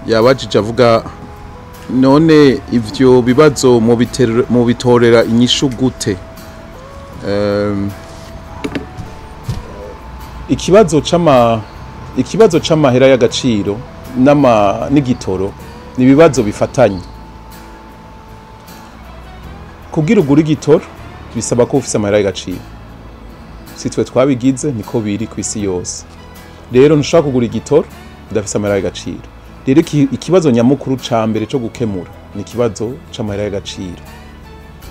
Yabajije avuga: none ivyo bibazo mubitorera inyishu gute? Ikibazo c'amahera y'agaciro n'igitoro ni ibibazo bifatanye. Kugira ugure igitoro bisaba ko ufise amahera y'agaciro. Si twe twabigize, niko biri kw'isi yose. Rero ntushobora kugura igitoro udafise amahera y'agaciro. Rero ikibazo nyamukuru ca mbere co gukemura ni ikibazo c'amahera y'agaciro.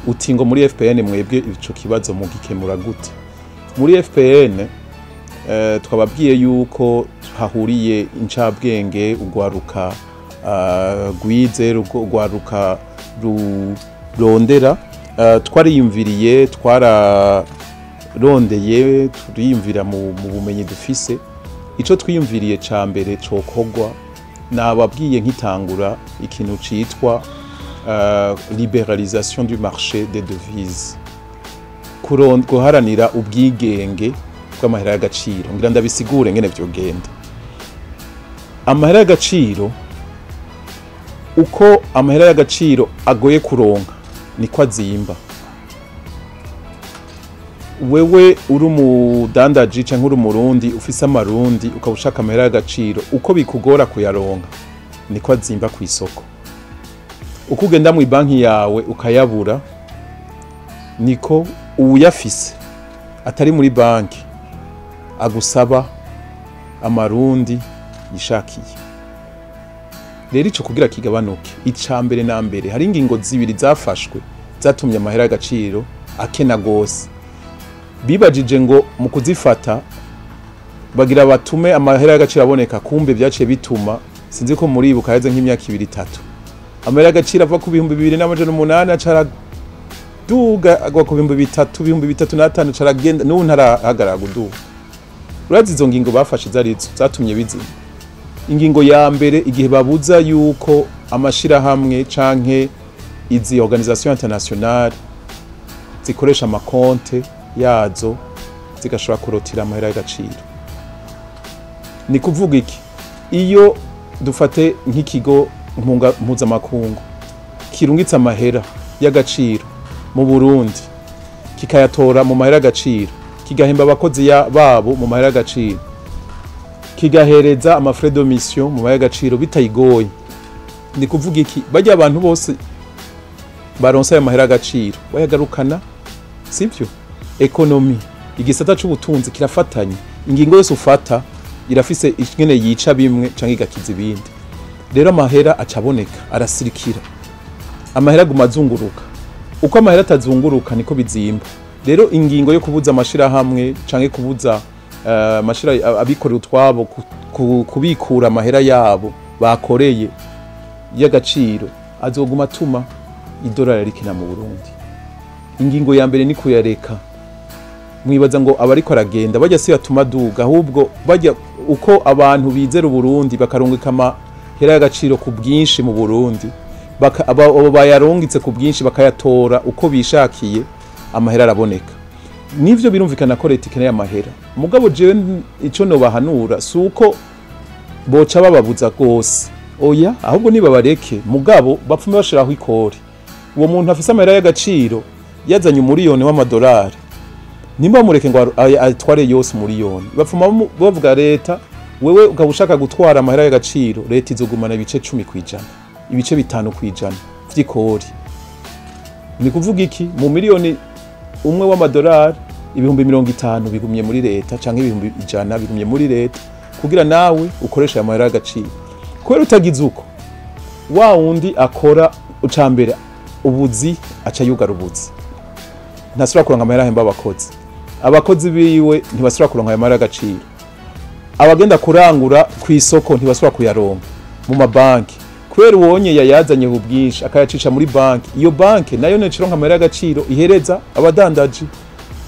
Uti ngo muri FPN mwebwe ico kibazo mugikemura gute? Muri FPN twababwiye yuko hahuriye incabwenge, urwaruka rwize, urwaruka rurondera. Twariyumviriye, twararondeye, turiyumvira mu bumenyi dufise. Ico twiyumviriye ca mbere cokorwa, nababwiye nkitangura, ikintu citwa libéralisation du marché des devises, guharanira ubwigenge bw'amahera y'agaciro. Ngira ndabisigure ngene vyogenda. Amahera y'agaciro, uko amahera y'agaciro agoye kuronka niko azimba. Wewe uri umudandaji canke uri umurundi ufise amarundi, ukaba ushaka amahera y'agaciro, uko bikugora kuyaronka niko azimba kw'isoko. Uko ugenda mu banki yawe ukayabura, niko uwuyafise atari muri banki agusaba amarundi yishakiye. Rero ico kugira kigabanuke, ica mbere na mbere, hari ingingo zibiri zafashwe zatumye amahera y'agaciro akena gose. Bibajije ngo mu kuzifata bagira batume amahera y'agaciro aboneka, kumbe vyaciye bituma, sinzi ko muribuka, haheze nk'imyaka 2, 3, amahera y'agaciro ava ku 2800 acaraduga agwa ku 3000, 3500, caragenda n'ubu ntarahagarara guduga. Urazi izo ngingo bafashe zarizo zatumye bizima? Ingingo ya mbere, igihe babuza yuko amashirahamwe canke izi organisation internationale zikoresha amakonte yazo zigashobora kurotira amahera y'agaciro. Ni kuvuga iki? Iyo dufate nk'ikigo mpuzamakungu kirungitse amahera y'agaciro mu Burundi, kikayatora mu mahera y'agaciro, kigahemba abakozi babo mu mahera y'agaciro, kigahereza ama frais de mission mu mahera y'agaciro bitayigoye, ni kuvuga iki? Bajya abantu bose baronsa ayo mahera y'agaciro bayagarukana, sivyo? Économie, igisata c'ubutunzi kirafatanye. Ingingo yose ufata irafise ingene yica bimwe canke igakiza ibindi. Rero amahera acaboneka, arasirikira, amahera aguma azunguruka. Uko amahera atazunguruka niko bizimba. Rero ingingo yo kubuza amashirahamwe canke kubuza amashira abikorera utwabo kubikura amahera yabo bakoreye y'agaciro azoguma atuma idolari rikina mu Burundi. Ingingo ya mbere ni kuyareka. Mwibaza ngo abariko aragenda bajya si batuma duga, ahubwo bajya uko abantu bizera Uburundi bakarungika amahera y'agaciro ku bwinshi mu Burundi, abo bayarungitse ku bwinshi bakayatora uko bishakiye, amahera araboneka. Nivyo, birumvikana ko leta ikeneye amahera, mugabo jewe ico nobahanura si uko boca bababuza gose, oya, ahubwo nibabareke, mugabo bapfume bashiraho ikori. Uwo muntu afise amahera y'agaciro yazanye 1 miliyoni w'amadolari, nimba mureke ngo atware yose 1 miliyoni. Bapfuma bavuga leta: wewe ukaba ushaka gutwara amahera y'agaciro, leta izogumana ibice 10%, ibice 5% vy'ikori. Ni kuvuga iki? Mu 1 miliyoni w'amadolari, 50.000 bigumye muri leta canke 100.000 bigumye muri leta, kugira nawe ukoresha ayo mahera y'agaciro. Kubera utagize uko, wa wundi akora ucambere ubuzi aca yugara ubuzi, ntasubira kuronka amahera ahemba abakozi, abakozi biwe ntibasubira kuronka ayo mahera y'agaciro, abagenda kurangura ku isoko ntibasubira kuyaronka mu mabanki, kubera uwonye yayazanye ku bwinshi akayacisha muri banki. Iyo banki nayo ntironka amahera y'agaciro ihereza abadandaji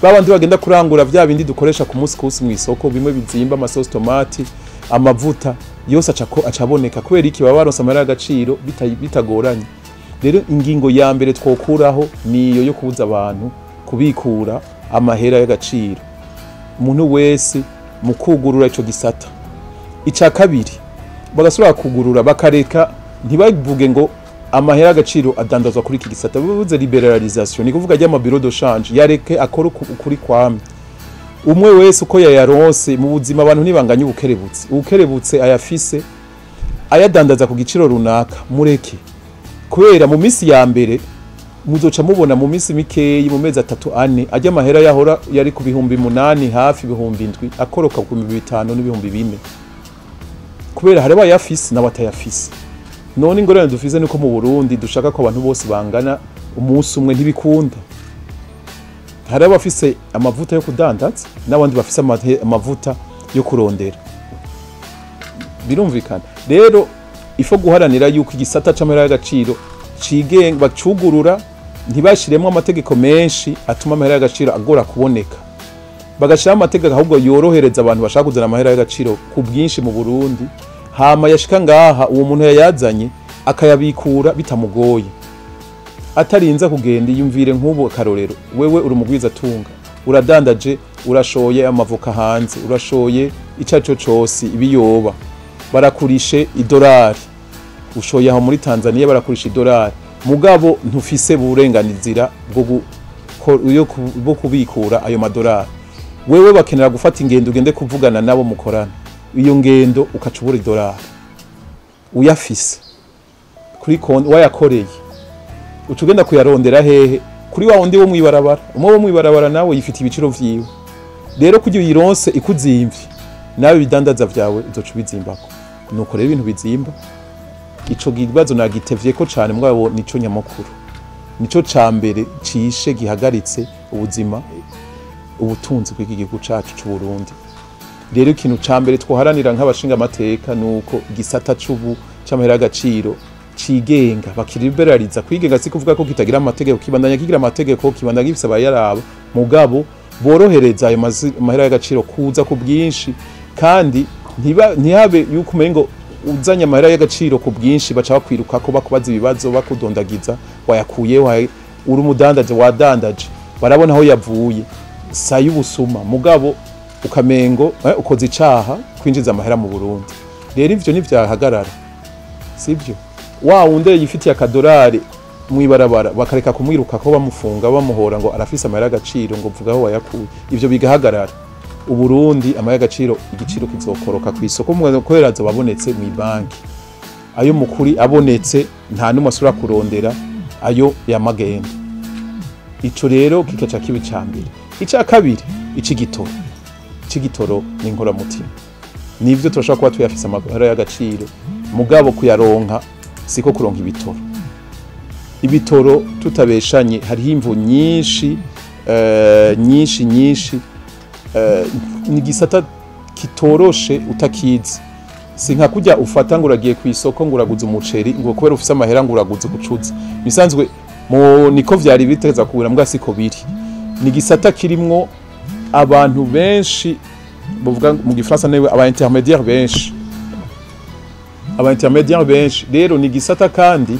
babandi bagenda kurangura vya bindi dukoresha ku munsi kusi mu isoko, bimwe bizimba, ama sauce tomate, amavuta yose acaboneka. Kubera iki? Baba baronse amahera y'agaciro bitagoranye. Rero ingingo ya mbere twokuraho niyo yo kubuza abantu kubikura amahera y'agaciro, umuntu wese mu kugurura ico gisata. Ica kabiri, Bagasubira kugurura, bakareka, ntibavuge ngo amahera agaciro adandazwa kuri iki gisata. Bivuze libéralisation, ni kuvuga ry'ama bureau de change yareke akora ukuri kwamye, umwe wese uko yayaronse mu buzima. Abantu ntibanganye ubukerebutse. Ubukerebutse ayafise ayadandaza ku giciro runaka, mureke, kubera mu minsi ya mbere muzoca mubona, mu minsi mikeyi, mu mezi 3, 4, ajya amahera yahora yari ku 8,000, hafi 7,000, akoroka ku 5,000 n'4,000, kubera hari abayafise n'abatayafise. None ingorane dufise nuko mu Burundi dushaka ko abantu bose bangana umunsi umwe. Ntibikunda. Hari abafise amavuta yo kudandaza n'abandi bafise amavuta yo kurondera. Birumvikana rero, il faut guharanira yuko igisata c'amahera y'agaciro cigenga, bacugurura, ntibashiremo amategeko menshi atuma amahera y'agaciro agora kuboneka, bagashiraho amategeko ahubwo yorohereza abantu bashaka kuzana amahera y'agaciro ku bwinshi mu Burundi. Hama yashika ngaha, uwo muntu yayazanye akayabikura bitamugoye, atarinze kugenda. Yumvire nk'ubu akarorero: wewe uri umugwizatunga, uradandaje, urashoye amavoka hanze, urashoye ico arico cose, ibiyoba, barakurishe idolari. Ushoye aho muri Tanzania, barakurisha idolari, mugabo ntufise uburenganzira bwo kubikura ayo madolari. Wewe bakenera gufata ingendo ugende kuvugana nabo mukorana, iyo ngendo ukaca ubura idolari. Uyafise kuri konti, wayakoreye, uca ugenda kuyarondera hehe? Kuri wa wundi wo mwibarabara. Umwe wo mwibarabara nawe yifite ibiciro vyiwe. Rero kugira uyironse ikuzimvye, nawe ibidandaza vyawe uzoca ubizimbako. Nuko rero ibintu bizimba. Ico kibazo nagitevyeko cane, mugabo nico nyamukuru, nico ca mbere cishe gihagaritse ubuzima, ubutunzi bw'iki gihugu cacu c'u Burundi. Rero ikintu ca mbere twoharanira nk'abashinga amateka nuko igisata c'ubu c'amahera y'agaciro cigenga, bakiliberaliza. Kwigenga si kuvuga ko kitagira amategeko, kibandanya kigira amategeko, kibandanya gifise abayaraba, mugabo borohereza ayo mahera y'agaciro kuza ku bwinshi, kandi ntihabe yuko umengo uzanye amahera y'agaciro ku bwinshi baca bakwirukako, bakubaza ibibazo, bakudondagiza wayakuye. Uri umudandaje, wadandaje, barabona aho yavuye, sa y'ubusuma, mugabo ukamengo ukoze icaha kwinjiza amahera mu Burundi. Rero ivyo ntivyahagarara, sivyo? Wa wundi yifitiye akadorari mwibarabara, bakareka kumwiruka ko bamufunga, bamuhora ngo arafise amahera y'agaciro, ngo vuga aho wayakuye, ivyo bigahagarara, Uburundi amahera y'agaciro igiciro kizokoroka ku isoko, kubera azoba abonetse mu banki. Ayo mukuri abonetse, nta numwe asubira kurondera ayo yamagenda. Ico rero kikaca kiba ica mbere. Ica kabiri, ic'igitoro. Ic'igitoro ni inkoramutima. Nivyo, turashobora kuba tuyafise amahera y'agaciro, mugabo kuyaronka siko kuronka ibitoro. Ibitoro, tutabeshanye, hariho imvo nyinshi, nyinshi nyinshi. Ni igisata kitoroshe utakizi. Si nka kurya ufata ngo uragiye ku isoko ngo uraguze umuceri, ngo kubera ufise amahera ngo uraguze gucuza bisanzwe mu niko vyari biteza kubura, mbwa siko biri. Ni igisata kirimwo abantu benshi, bavuga mu gifaransa newe aba intermédiaire benshi, aba intermédiaire benshi. Rero ni igisata kandi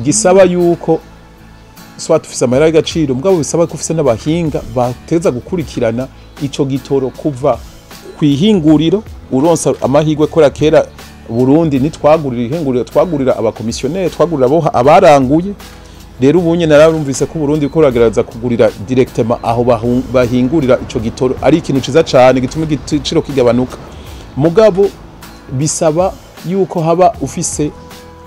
gisaba yuko soit ufise amahera y'agaciro, mugabo bisaba ko ufise n'abahinga bateza gukurikirana ico gitoro kuva kwihinguriro. Uronsa amahirwe kora kera Burundi nitwagurira ihinguriro, twagurira abakomisiyoneri, twagurira abo abaranguye. Rero ubunye nararumvise ko Burundi ko uragerageza kugurira directement aho bahingurira ico gitoro, ari ikintu ciza cane gituma igiciro kigabanuka, mugabo bisaba yuko haba ufise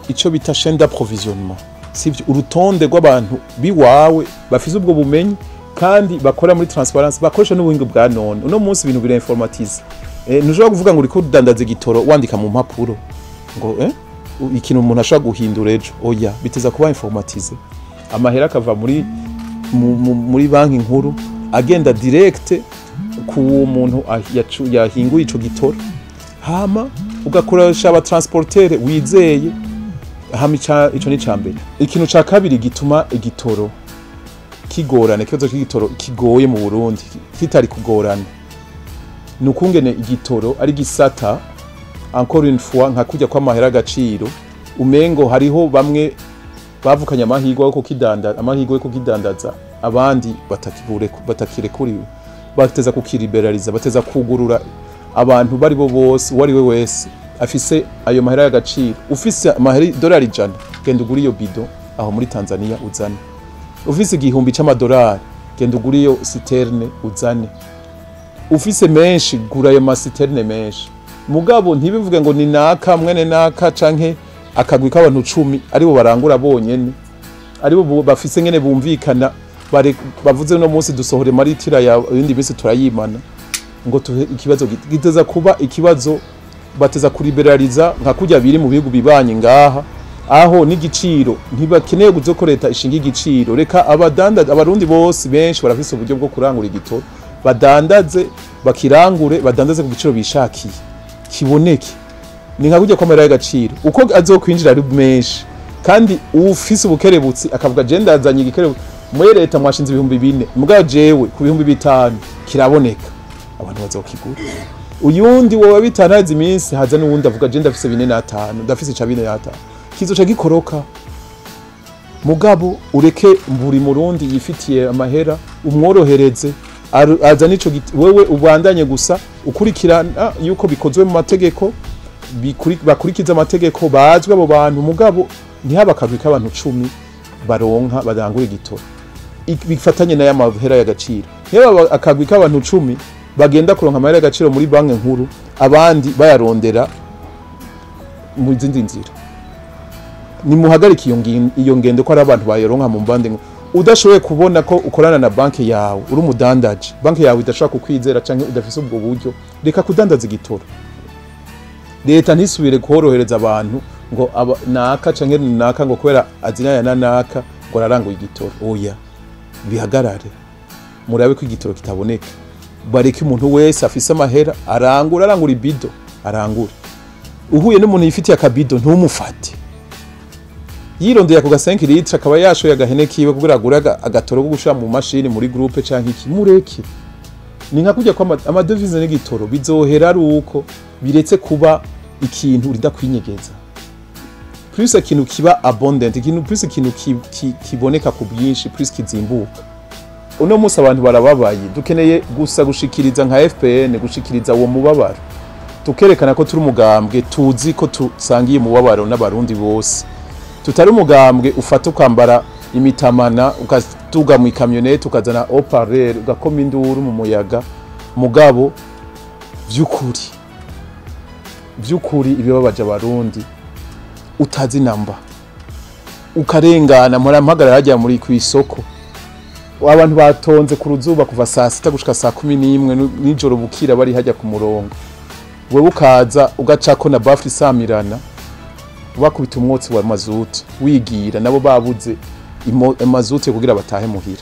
ico bita chaîne d'approvisionnement, sivyo? Urutonde rw'abantu biwawe bafise ubwo bumenyi kandi bakora muri transparence, bakoresha n'ubuhinga bwa none. Uno munsi ibintu bira informatisé. Ntushobora kuvuga ngo uriko udandaza igitoro wandika mu mpapuro ngo ikintu umuntu ashobora guhindura ejo. Oya, biteza kuba informatisé, amahera akava muri banki nkuru agenda direct ku muntu yahinguye ico gitoro, hama ugakoresha aba transporteur wizeye. Hama ico ni cambere. Ikintu ca kabiri gituma igitoro kigorana, ikibazo c'igitoro kigoye mu Burundi kitari kugorana, ni ukungene igitoro ari gisata, encore une fois, nka kurya kw'amahera agaciro, umengo hariho bamwe bavukanye amahirwe yo kukidanda, amahirwe yo kukidandaza, abandi batakirekuriwe. Bateza kukiliberaliza, bateza kugurura abantu bari bo bose, uwo ari we wese. Afise ayo mahera y'agaciro, ufise amahera dolari 100, genda ugure iyo bido aho muri Tanzania uzane. Ufise 1000 c'amadolari, genda ugure iyo citerne uzane. Ufise menshi, gura ayo ma citernes menshi. Mugabo ntibivuge ngo ni naka mwene naka canke akagwi k'abantu 10 aribo barangura bonyene, aribo bafise ngene bumvikana, bavuze no munsi dusohore maritira ya yindi bisi turayimana ngo ikibazo giteza kuba ikibazo. Bateza kuriberaliza nka kurya biri mu bihugu bibanye ngaha, aho n'igiciro ntibakeneye ko leta ishinga igiciro. Reka abadandaza, abarundi bose benshi barafise uburyo bwo kurangura igitoro, badandaze, bakirangure, badandaze ku giciro bishakiye kiboneke. Ni nka kurya kw'amahera y'agaciro, uko azokwinjira ari menshi, kandi ufise ubukerebutsi akavuga je ndazanye igikerebutsi muri leta mwashinze 4000, mugabo jewe ku 5000 kiraboneka, abantu bazokigura. Uyundi wowe bitanazi iminsi haza n'uwundi avuga je ndafise 4.5, ndafise ca 4.5, kizoca gikoroka. Mugabo ureke buri murundi yifitiye amahera, umworohereze aza nico, wewe ubandanye gusa ukurikirana yuko bikozwe mu mategeko, bakurikiza amategeko, bazwe abo bantu. Mugabo ntihaba akagwi k'abantu 10 baronka badangura igitoro bifatanye n'aya mahera y'agaciro. Ntihaba akagwi k'abantu 10 bagenda kuronka amahera y'agaciro muri banki nkuru, abandi bayarondera mu zindi nzira. Nimuhagarike iyo ngendo ko ari abantu bayaronka mu mbande. Udashoboye kubona ko ukorana na banki yawe, uri umudandaji, banki yawe idashobora kukwizera canke udafise ubwo buryo, reka kudandaza igitoro. Leta ntisubire korohereza abantu ngo naka canke naka ngo kubera azinaya na naka ngo araranguye igitoro. Oya, bihagarare, murabe ko igitoro kitaboneka. Bareke umuntu wese afise amahera arangura, arangura ibido, arangura. Uhuye n'umuntu yifitiye akabido ntumufate, yirondeye ako ga 5 litres akaba yashoye agahene kiwe kugira agure agatoro ko gushira mu mashini muri groupe canke iki, mureke. Ni nka kurya kwa ama devises n'igitoro bizohera ari uko biretse kuba ikintu urinda kwinyegeza. Plus ikintu kiba abondant, ikintu plus ikintu kiboneka ku bwinshi, plus kizimbuka. Uno munsi abantu barababaye, dukeneye gusa gushikiriza nka FPN, gushikiriza uwo mubabaro, tukerekana ko turi umugambwe tuzi ko tusangiye umubabaro n'abarundi bose, tutari umugambwe ufata ukambara imitamana ukatuga mu ikamyonete ukazana haut-parleur ugakoma induru mu muyaga. Mugabo vy'ukuri vy'ukuri ibibabaje abarundi utazi namba ukarengana. Mpora hajya muri kw'isoko, abantu batonze ku ruzuba kuva saa 6 gushika saa 11 nijoro, bukira bari hajya ku murongo, wewe ukaza ugacako na baffle isamirana, bakubita umwotsi wa mazutu, wigira nabo babuze mazutu kugira batahe muhira.